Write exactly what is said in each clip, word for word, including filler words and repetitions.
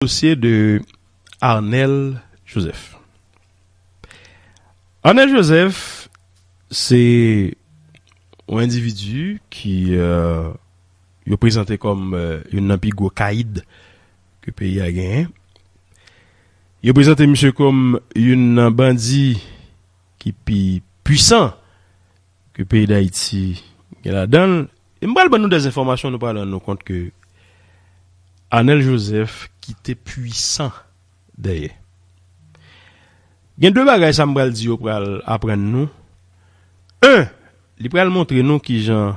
dosye de Arnel Joseph. Arnel Joseph, se yon endividi ki, euh, yo prezante kòm, euh, youn nan pi gwo kayid ke peyi a genyen. Yo prezante misye kòm youn nan bandi ki pi pwisan ke peyi Dayiti gen ladan l. E m pral ban nou dè enfòmasyon, nou pral rann nou kont ke Arnel Joseph kite pwisan dèyè. Gen de bagay sa m pral di yo pral aprann nou. En, li pral montre nou kijan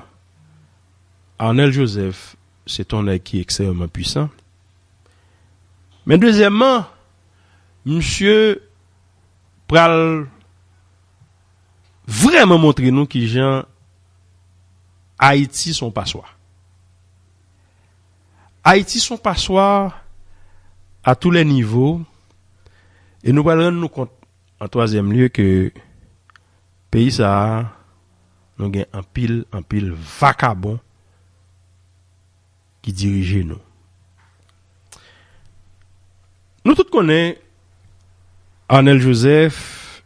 Arnel Joseph se t on nèg ki ekstrèmman pwisan. Men dezyèmman, misye pral vrèman montre nou kijan Ayiti se yon paswa. Ayiti se yon paswa a tou lè nivo, e nou pral rann nou kont, an twazyèm lye, ke peyi sa a, nou gen anpil, anpil vakabon ki dirije nou. Nou tout konnen Arnel Joseph,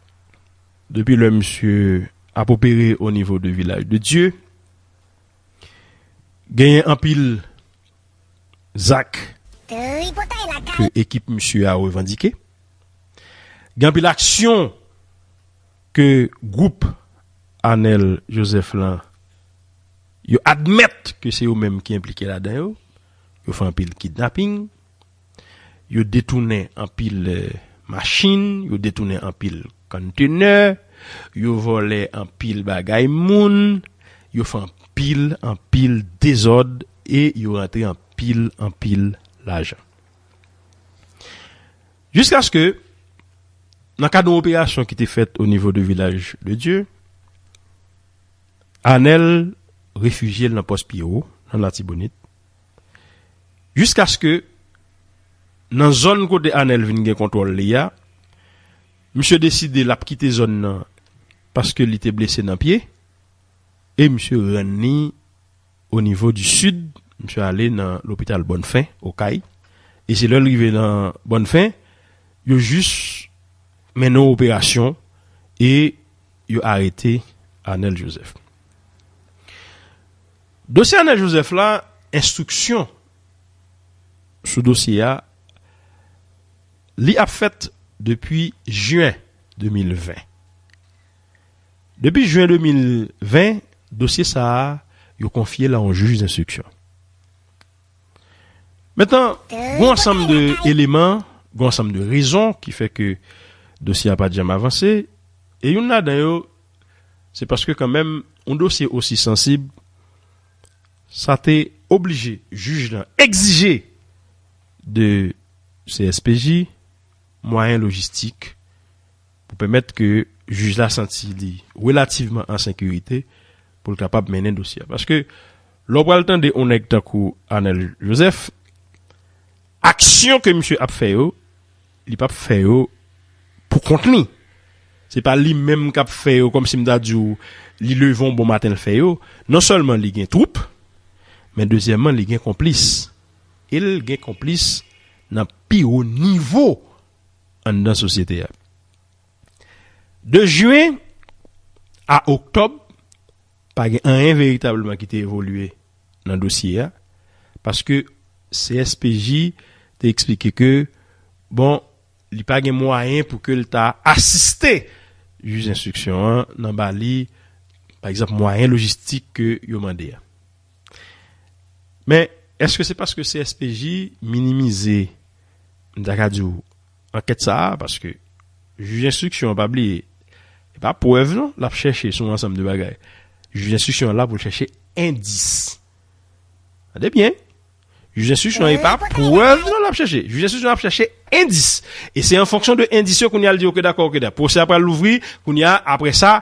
depi lè misye ap opere o nivo de Vilaj de Dye, genyen anpil zak ke ekip misye a revandike. Gen anpil aksyon ke gwoup Arnel Joseph lan, yo admèt ke se yo menm ki enplike ladan yo. Yo fè anpil kidnaping, yo detounen anpil, eh, machin, yo detounen anpil konntenè, yo vòlè anpil bagay moun, yo fè anpil, anpil dezòd e yo rantre anpil, anpil lajan. Jiskaske, nan kad yon operasyon ki te fèt o nivo de Vilaj de Dye, Arnel refijye l nan Pòs Pyewo, nan Latibonit, jiskaske nan zòn kote Arnel vin gen kontwòl li a, misye deside l ap kite zòn nan paske li te blese nan pye, e misye rann li o nivo di sid, misye ale nan lopital Bòn Fen, Okay, e se lè l rive nan Bòn Fen, yo jis mennen yon operasyon e yo arete Arnel Joseph. Dosye Arnel Joseph la, enstriksyon sou dosye a, li ap fèt depi jen de mil ven. Depi jen de mil ven, dosye sa a, yo konfye l a yon jij enstriksyon. Mentnan, gen yon ansanm de eleman, gen yon ansanm de rezon ki fè ke dosye a pa t janm avanse, e youn ladan yo, se paske kanmenm, yon dosye osi sansib, sa te oblije jij lan egzije de C S P J mwayen lojistik pou pèmèt ke jij la santi li relativman an sekirite pou l kapab mennen dosye a. Paske lè w pral tande yon nèg tankou Arnel Joseph, aksyon ke misye ap fè yo, li p ap fè yo pou kont li. Se pa li menm k ap fè yo, kòmsi m ta di w, li leve yon bon maten l fè yo. Non sèlman li gen twoup, men dezyèmman li gen konplis. E l gen konplis nan pi wo nivo anndan sosyete a. De jen a oktòb, pa gen anyen veritableman ki te evolye nan dosye a, paske C S P J te eksplike ke, bon, li pa gen mwayen pou ke l ta asiste jij enstriksyon an nan ba li, pa egzanp, mwayen lojistik ke yo mande a. Men, èske se paske C S P J minimize, m ta ka di w, ankèt sa a? Paske jij enstriksyon an, pa bliye, e pa prèv non l ap chèche sou yon ansanm de bagay. Jij enstriksyon an la pou l chèche endis. Tande byen. Jij enstriksyon an e pa prèv non l ap chèche. Jij enstriksyon an ap chèche endis. E se an fonksyon de endis yo kounye a l di, oke, dakò, oke, dakò. Pwosè a pral louvri, kounye a, apre sa,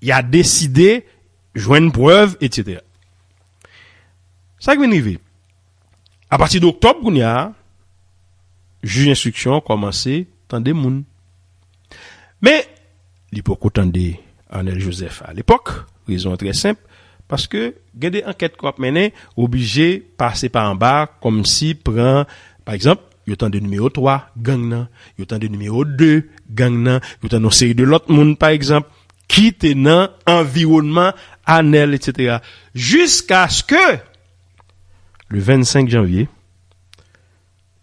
y a deside jwenn prèv, etsetera. Sa k vin rive? Apati de oktòb kounye a, jij enstriksyon an kòmanse tande moun. Men, li poko tande Arnel Joseph alepòk. Rezon an trè senp, paske gen de ankèt ke w ap mennen, w oblije pase pa anba, kòmsi pran, pa egzanp, Yo tande nimewo twa gang nan, yo tande nimewo de gang nan, yo tande yon seri de lòt moun, pa egzanp, ki te nan anviwònman Anèl, etsetera. Jiskaske le vennsenk janvye,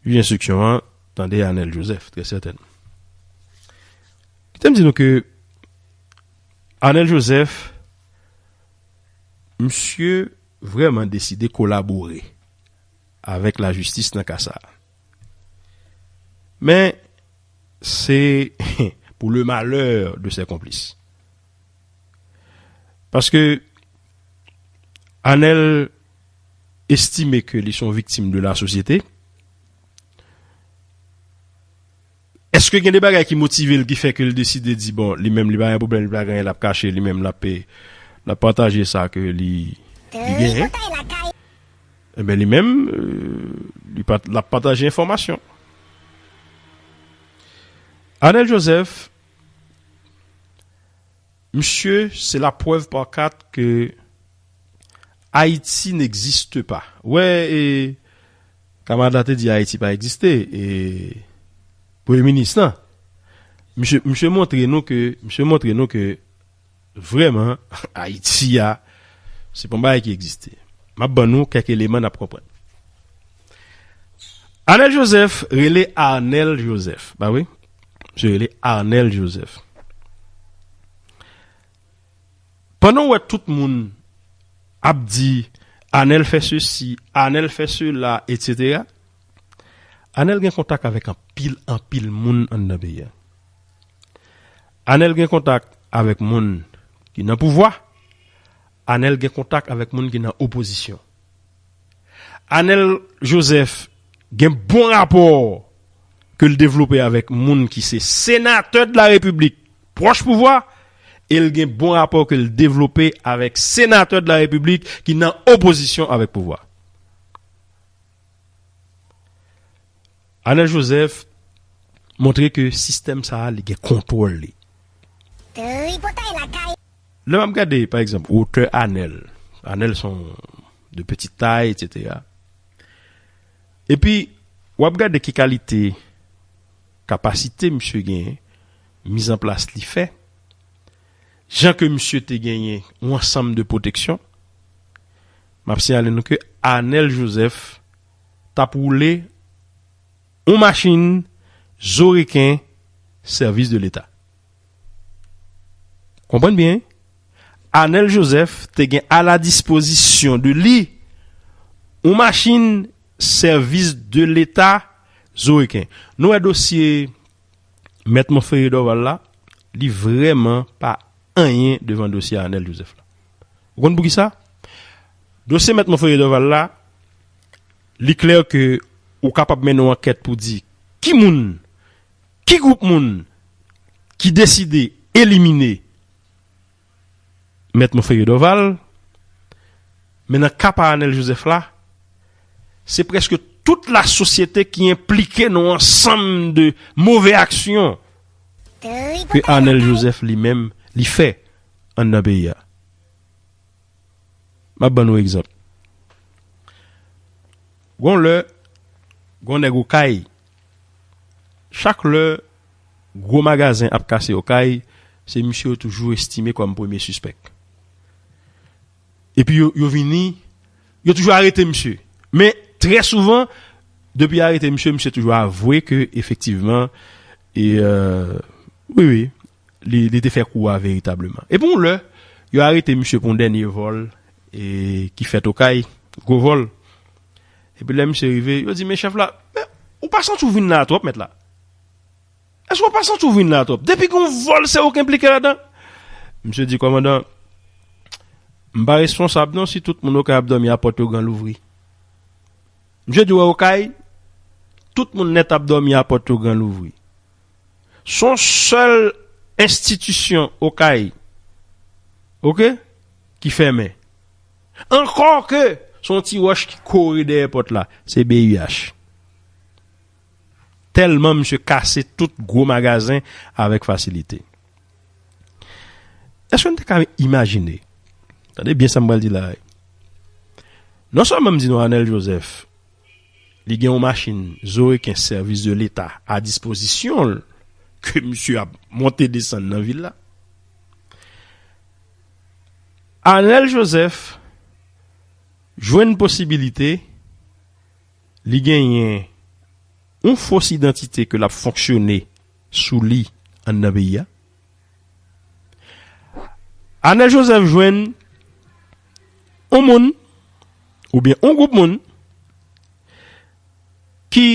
jij enstriksyon an tande Anèl Joseph, trè sètènman. Kite m di nou ke Anèl Joseph, misye vrèman deside kolabore avèk lajistis nan ka sa a. Men, se pour le malheur de ses complices. Paske Anèl estime ke li se yon viktim de la sosyete. Èske gen de bagay ki motive l, ki fè ke l deside di, bon, li menm, li pa gen pwoblèm, li pa gen anyen l ap kache, li menm, l ap, l ap pataje sa ke li, li genyen? Ebyen, li menm, euh, li pa, l ap pataje enfòmasyon. Anèl Joseph, misye, c'est la preuve par quatre que Haïti n'existe pas. Wè, e, kamarad la te di Ayiti pa egziste, e, premye minis lan. Misye, misye montre nou ke, misye montre nou ke vrèman, Ayiti a, se pa yon bagay ki egziste. M ap ban nou kèk eleman n ap konprann. Anèl Joseph rele Arnel Joseph. Ba wi, misye rele Arnel Joseph. Pandan w wè tout moun ap di, Anèl fè sesi, Anèl fè sela, etsetera, Anèl gen kontak avèk anpil, anpil moun anndan peyi a. Anèl gen kontak avèk moun ki nan pouvwa. Anèl gen kontak avèk moun ki nan opozisyon. Anèl Joseph gen bon rapò ke l devlope avèk moun ki se senatè de la Repiblik, pwòch pouvwa, e l gen bon rapò ke l devlope avèk senatè de la Repiblik ki nan opozisyon avèk pouvwa. Anèl Joseph montre ke sistèm sa a, li gen kontwòl li. Tripotay lakay. Lè m ap gade, pa egzanp, wotè Anèl, Anèl se yon de petite taille, etsetera. Epi, w ap gade ki kalite kapasite misye genyen, mizanplas li fè, jan ke misye te genyen yon ansanm de pwoteksyon, m ap siyale nou ke Anèl Joseph t ap woule yon machin zo reken sèvis de Leta. Konprann byen, Anèl Joseph te gen a la dispozisyon de li yon machin sèvis de Leta zo reken. Nou wè dosye Mèt Monferrier Dorval la, li vrèman pa anyen devan dosye Anèl Joseph la. Ou konn poukisa? Dosye Mèt Monferrier Dorval la, li klè ke ou kapab mennen yon ankèt pou di ki moun, ki gwoup moun ki deside elimine Mèt Monferrier Dorval, men nan ka pa Anèl Joseph la, se prèske tout lasosyete ki enplike nan yon ansanm de move aksyon ke Anèl Joseph li menm li fè anndan peyi a. M ap ban nou egzanp. Gon lè, gon nèg Okay, chak lè gwo magazen ap kase Okay, se misye yo toujou estime kòm premye sispèk. Epi yo, yo vini, yo toujou arete misye. Men, trè souvan, depi yo arete misye, misye toujou avwe ke, efektivman, e, euh, wi, wi, li, li te fè kou a veritableman. Epi yon lè, yo arete misye pou yon dènye vòl, e, ki fèt Okay, gwo vòl. Epi lè misye rive, yo di, men chèf la, men ou pa santi w vin la twòp, mèt la? Èske w pa santi w vin la twòp? Depi gen yon vòl, se ou k enplike ladan. Misye di, kòmandan, m pa responsab non si tout moun Okay ap dòmi a pòt yo gran louvri. Misye di, wè Okay, tout moun nèt ap dòmi a pòt yo gran louvri. Se yon sèl enstitisyon Okay, oke, ki fèmen. Ankò ke se yon ti wòch ki kore dèyè pòt la, se B I H. Tèlman misye kase tout gwo magazen avèk fasilite. Èske n te ka imajine? Tande byen sa m pral di la. Non sèlman m di nou Anèl Joseph, Li gen yon machin zo reken sèvis de leta a dispozisyon l, ke misye ap monte desann nan vil la. Anèl Joseph jwenn posibilite li genyen yon fos idantite ke l ap fonksyone sou li anndan peyi a. Anèl Joseph jwenn yon moun oubyen yon gwoup moun ki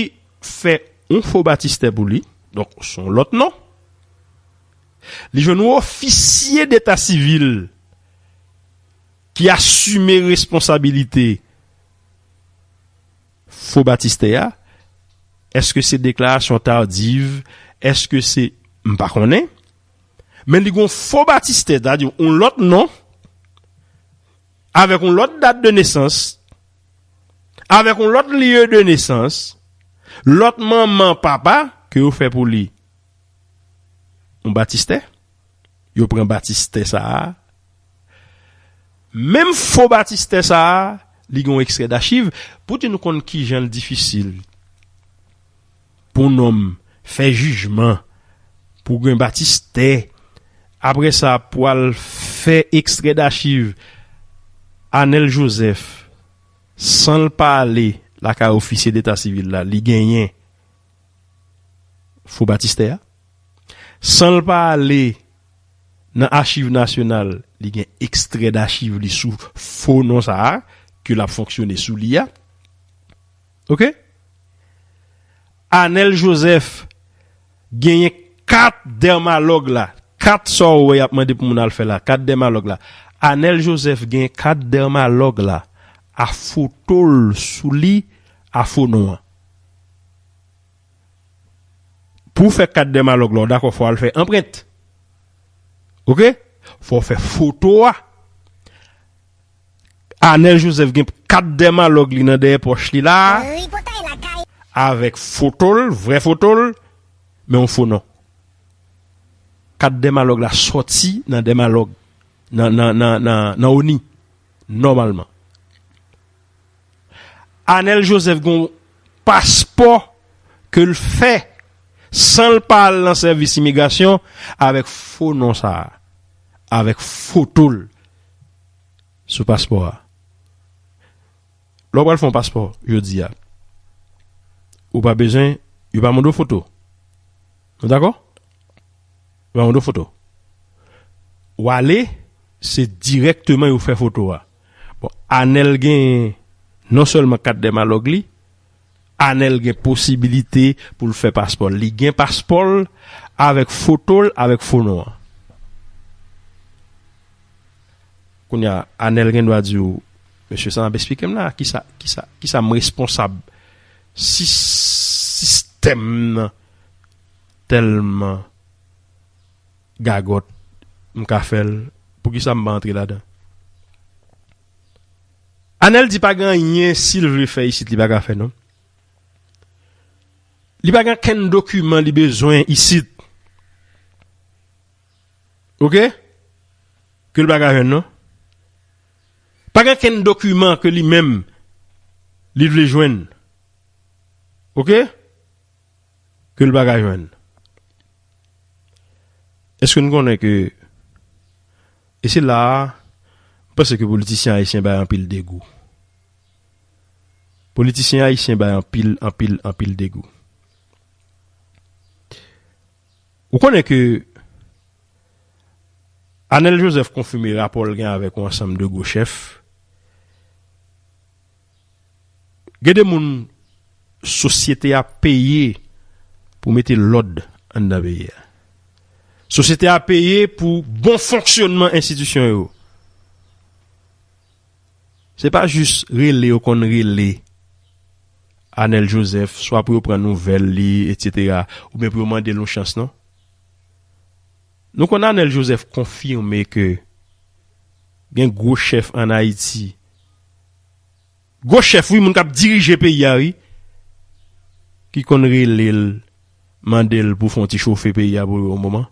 fè yon fo batistè pou li, donk se yon lòt non. Li jwenn yon ofisye deta sivil ki asime responsabilite fo batistè a. Èske se deklarasyon tardiv? Èske se, m pa konnen. Men li gon fo batistè, sètadi yon lòt non, avèk yon lòt dat de nesans, avèk yon lòt lye de nesans, lòt manman papa ke yo fè pou li yon batistè. Yo pran batistè sa a. Menm fo batistè sa a, li gen yon ekstrè dachiv. Pou di nou konn kijan l difisil pou nonm fè jijman, pou gen batistè, apre sa pou al fè ekstrè dachiv Anèl Joseph, san l pa ale lakay ofisye deta sivil la, li genyen fo batistè a. San l pa ale nan achiv nasyonal, li gen ekstrè dachiv li sou fo non sa a, ke l ap fonksyone sou li a. Oke? Anèl Joseph genyen kat dèmalòg la. Kat sa w wè y ap mande pou moun al fè la. Kat dèmalòg la. Anèl Joseph genyen kat dèmalòg la. A foto l sou li, a fo non an. Pou w fè kat dèmalòg la, w dakò, fò w al fè anprent. Oke? Fò w fè foto a. Anèl Joseph gen kat dèmalòg li nan dèyè pòch li la a. Avèk foto l, vrè foto l, men yon fo non. Kat dèmalòg la sòti nan dèmalòg, nan, nan, nan, nan, nan ONI, nòmalman. Anèl Joseph gon paspò ke l fè san l pa al nan sèvis imigrasyon avèk fo non sa a, avèk foto l sou paspò a. Lè w pral fè yon paspò jodi a, ou pa bezwen, yo pa mande w foto. Nou dakò? Yo pa mande w foto. Ou ale, se dirèkteman yo fè foto a. Bon, Anèl gen non sèlman kat dèmalòg li, Anèl gen posibilite pou l fè paspò l. Li gen paspò l avèk foto l, avèk fo non an. Kounye a, Anèl gen dwa di w, "Mesye, sa n ap eksplike m la, kisa, kisa, kisa m responsab si sistèm nan tèlman gagòt, m ka fè l, poukisa m pa antre ladan?" Anèl di pa gen anyen si l vle fè isit, li pa ka fè non. Li pa gen okenn dokiman li bezwen isit. Oke? Ke l pa ka jwenn non. Pa gen okenn dokiman ke li menm li vle jwenn. Oke? Ke l pa ka jwenn. Èske n konnen ke, e se la a, m panse ke politisyen ayisyen bay anpil degou. Politisyen ayisyen bay anpil, anpil, anpil degou. Ou konnen ke Anèl Joseph konfime rapò l gen avèk yon ansanm de gwo chèf. Gen de moun sosyete a peye pou mete lòd anndan peyi a. Sosyete a peye pou bon fonksyònman enstitisyon yo. Se pa jis rele yo konn rele Anèl Joseph, swa pou yo pran nouvèl li, etsetera, oubyen pou yo mande l yon chans, non. Nou konn Anèl Joseph konfime ke gen gwo chèf ann Ayiti. Gwo chèf, wi, moun k ap dirije peyi a, wi, ki konn rele l, mande l pou fè yon ti chofe peyi a pou yo yon moman.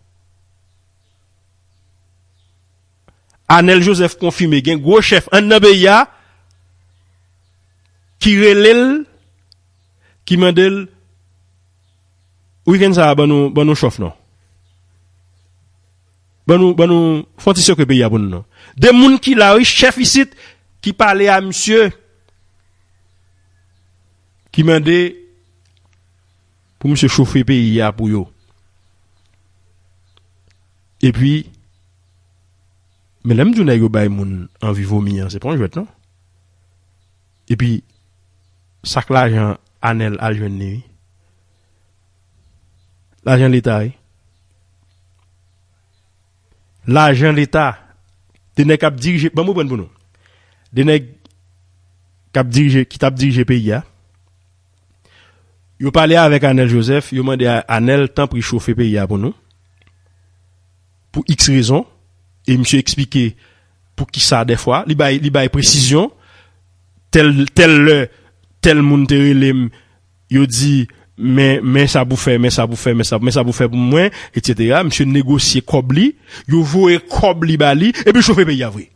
Anèl Joseph konfime gen gwo chèf anndan peyi a ki rele l ki mande l, wikenn sa a, ban nou, ban nou chòf non. Ban nou, ban nou, fè yon ti sekwe peyi a pou nou non. De moun ki la, wi, chèf isit, ki pale a misye, ki mande pou misye chofe peyi a pou yo. Epi, men lè m di w nèg yo bay moun anvi vomi an, se pa yon jwèt non. Epi, sa k lajan Anèl al jwenn li, wi. Lajan Leta, wi. Lajan Leta. De nèg k ap dirije, ban m reprann pou nou. De nèg k ap dirije, ki t ap dirije peyi a. Yo pale avèk Anèl Joseph, yo mande a Anèl, tanpri, chofe peyi a pou nou. Pou X rezon, e misye eksplike pou ki sa dèfwa, li bay, li bay presizyon, tèl, tèl lè, tèl moun te rele m, yo di, men, men sa pou fè, men sa pou fè, men sa, men sa pou fè pou mwen, etsetera. Misye negosye kòb li, yo voye kòb li ba li, epi l chofe peyi a vre.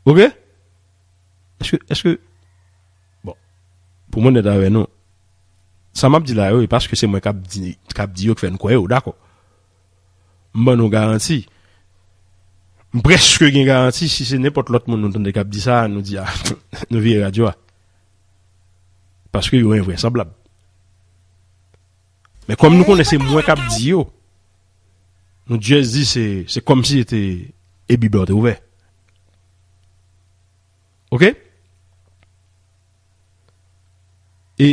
Oke? Èske, èske, bon, pou mwen nèt avè nou, sa m ap di la yo, e paske se mwen k ap di, k ap di yo, k fè n kwè yo, dakò. M ban nou garanti. M prèske gen garanti, si se nenpòt lòt moun nou tande k ap di sa, nou di, a, nou vire radyo a. Paske yo envresanblab. Men kòm nou konnen se mwen k ap di yo, nou just di se, se kòmsi se te e Bib la w te ouvè. Oke? E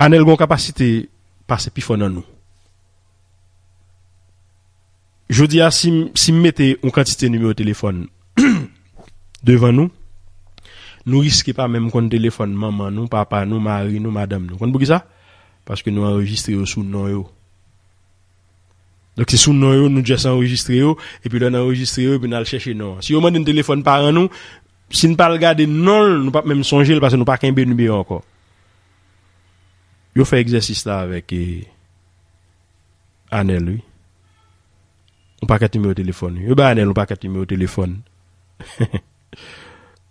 Anèl gen yon kapasite pase pifò nan nou. Jodi a, si m, si m mete yon kantite nimewo telefòn devan nou, nou riske pa menm konn telefòn manman nou, papa nou, mari nou, madanm nou. Konn poukisa? Paske nou anrejistre yo sou non yo. Donk, se sou non yo, nou just anrejistre yo, epi lè n anrejistre yo, epi n al chèche non an. Si yo mande n telefòn paran nou, si n pa al gade non l, nou p ap menm sonje l, paske nou pa kenbe nimewo ankò. Yo fè egzèsis la avèk, e, Anèl, wi. Yon pakèt nimewo telefòn, wi. Yo bay Anèl yon pakèt nimewo telefòn.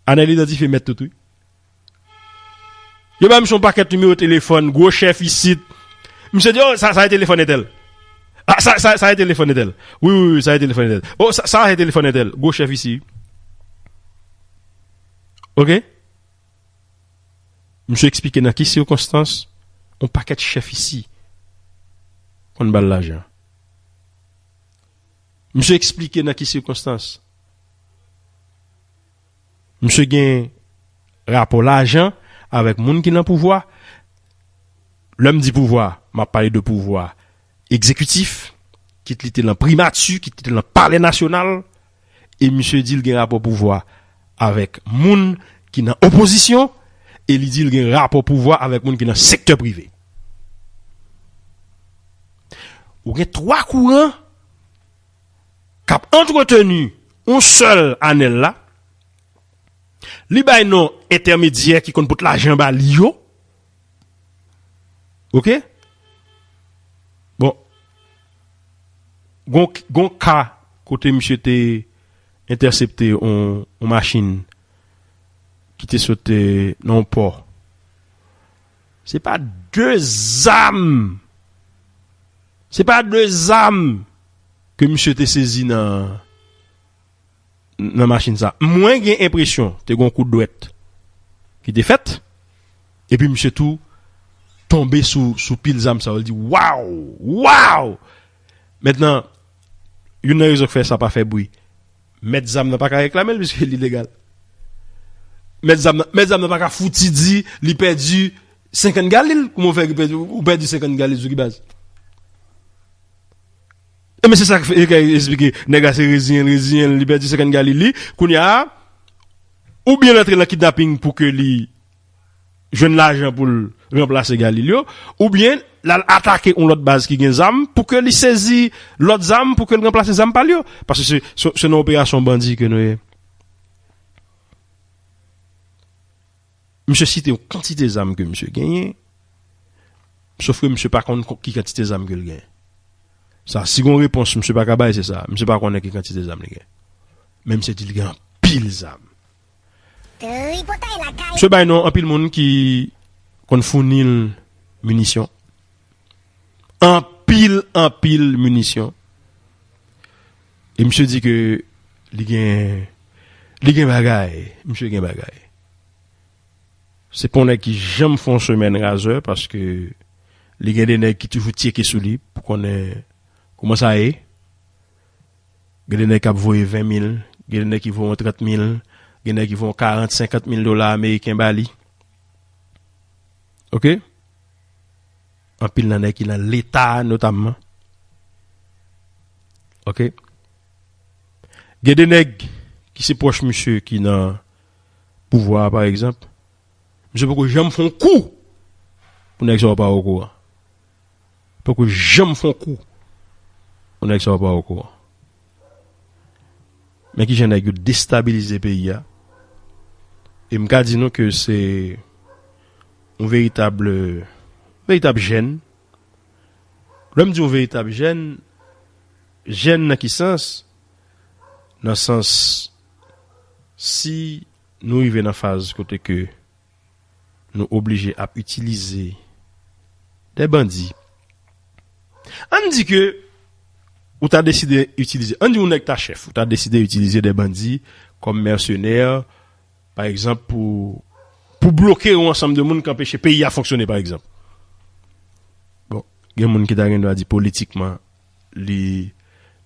Anèl idantifye mèt tout, wi. Yo ba misye yon pakèt nimewo telefòn, gwo chèf isit. Misye di, o, sa, sa e telefòn entèl. A, sa, sa, sa e telefòn entèl. Wi, wi, wi, sa e telefòn entèl. O, sa, sa e telefòn entèl. Gwo chèf isi. Oke? Misye eksplike nan ki sikonstans yon pakèt chèf isi konn ba l lajan. Misye eksplike nan ki sikonstans. Misye gen rapò lajan avèk moun ki nan pouvwa. Lè m di pouvwa, m ap pale de pouvwa egzekitif, kit li te nan primati, kit li te nan palè nasyonal, e misye di l gen rapò pouvwa avèk moun ki nan opozisyon, e li di l gen rapò pouvwa avèk moun ki nan sektè prive. Ou gen twa kouran k ap antreteni yon sèl Anèl la, li bay non entèmedyè ki konn pot lajan ba li yo. Oke? Bon. Gon, gon ka kote misye te entèsepte on, on machin ki te sot, e, nan yon pò. Se pa de zam. Se pa de zam ke misye te sezi nan, nan machin sa. Mwen gen enpresyon te gon kout dwèt ki te fèt, epi misye tou tonbe sou, sou pil zam sa yo. Li di, "Waw! Waw!" Mentnan, youn nan rezon k fè sa pa fè bri, mèt zam nan pa ka reklame l, piske li legal. Mèt zam nan, mèt zam nan pa ka fouti di li pèdi senkant galil. Kouman w fè ki pèdi, ou pèdi senkant galil sou ki baz? Ebyen, se sa k fè, k esplike, nèg la se reziyen l, reziyen l, li pèdi senkant galil li. Kounye a, oubyen l antre nan kidnaping pou ke li jwenn lajan pou l ranplase galil yo, oubyen l al atake yon lòt baz ki gen zam pou ke li sezi lòt zam pou ke l ranplase zam pa l yo. Paske se, se, se nan operasyon bandi ke nou ye. Misye site yon kantite zam ke misye genyen, sof ke misye pa konn ko-, ki kantite zam ke l genyen. Sa, si gon repons misye pa ka bay, se sa. Misye pa konnen ki kantite zam li genyen. Men misye di l gen anpil zam. Tripotay lakay. Misye bay non anpil moun ki konn founi l minisyon. Anpil, anpil minisyon. E misye di ke li gen, li gen bagay. Misye gen bagay. Se pa yon nèg ki janm fè yon semèn razè paske li gen de nèg ki toujou tcheke sou li pou konnen kòman sa ye. Gen de nèg k ap voye ven mil, gen de nèg ki voye yon trant mil, gen nèg ki voye yon karant, senkant mil dola ameriken ba li. Oke? Anpil nan nèg ki nan Leta notamman. Oke? Gen de nèg ki se pwòch misye ki nan pouvwa a, pa egzanp. Misye poko janm fè yon kou pou nèg sa yo pa okouran. Poko janm fè yon kou pou nèg sa yo pa okouran. Men kijan nèg yo destabilize peyi a. E m ka di nou ke se yon veritab, veritab jèn. Lè m di yon veritab jèn, jèn nan ki sans? Nan sans, si nou rive nan faz kote ke nou oblije ap itilize de bandi. Ann di ke ou ta deside itilize, ann di yon nèg ta chèf, ou ta deside itilize de bandi kòm mèsenè, pa egzanp, pou, pou bloke yon ansanm de moun k anpeche peyi a fonksyone, pa egzanp. Bon, gen moun ki ta gen dwa di politikman, li,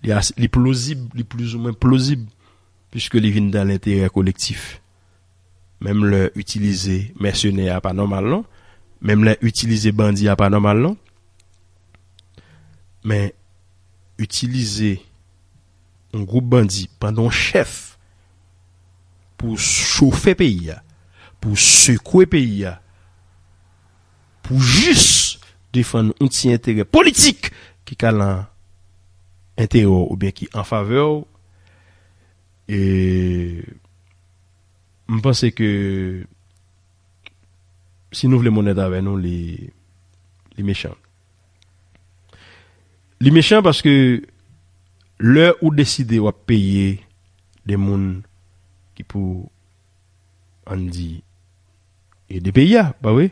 li, as- li plozib, li plizoumwen plozib, piske li vin dan lenterè kolektif. Menm lè itilize mèsenè a pa nòmal non. Menm lè itilize bandi a pa nòmal non. Men itilize yon gwoup bandi pandan yon chèf pou chofe peyi a, pou sekwe peyi a, pou jis defann yon ti enterè politik ki ka lan enterè w oubyen ki an favè w. E m panse ke si nou vle m onèt avè nou, li, li mechan. Li mechan paske lè ou deside w ap peye de moun ki pou, ann di, ede peyi a, pa vre?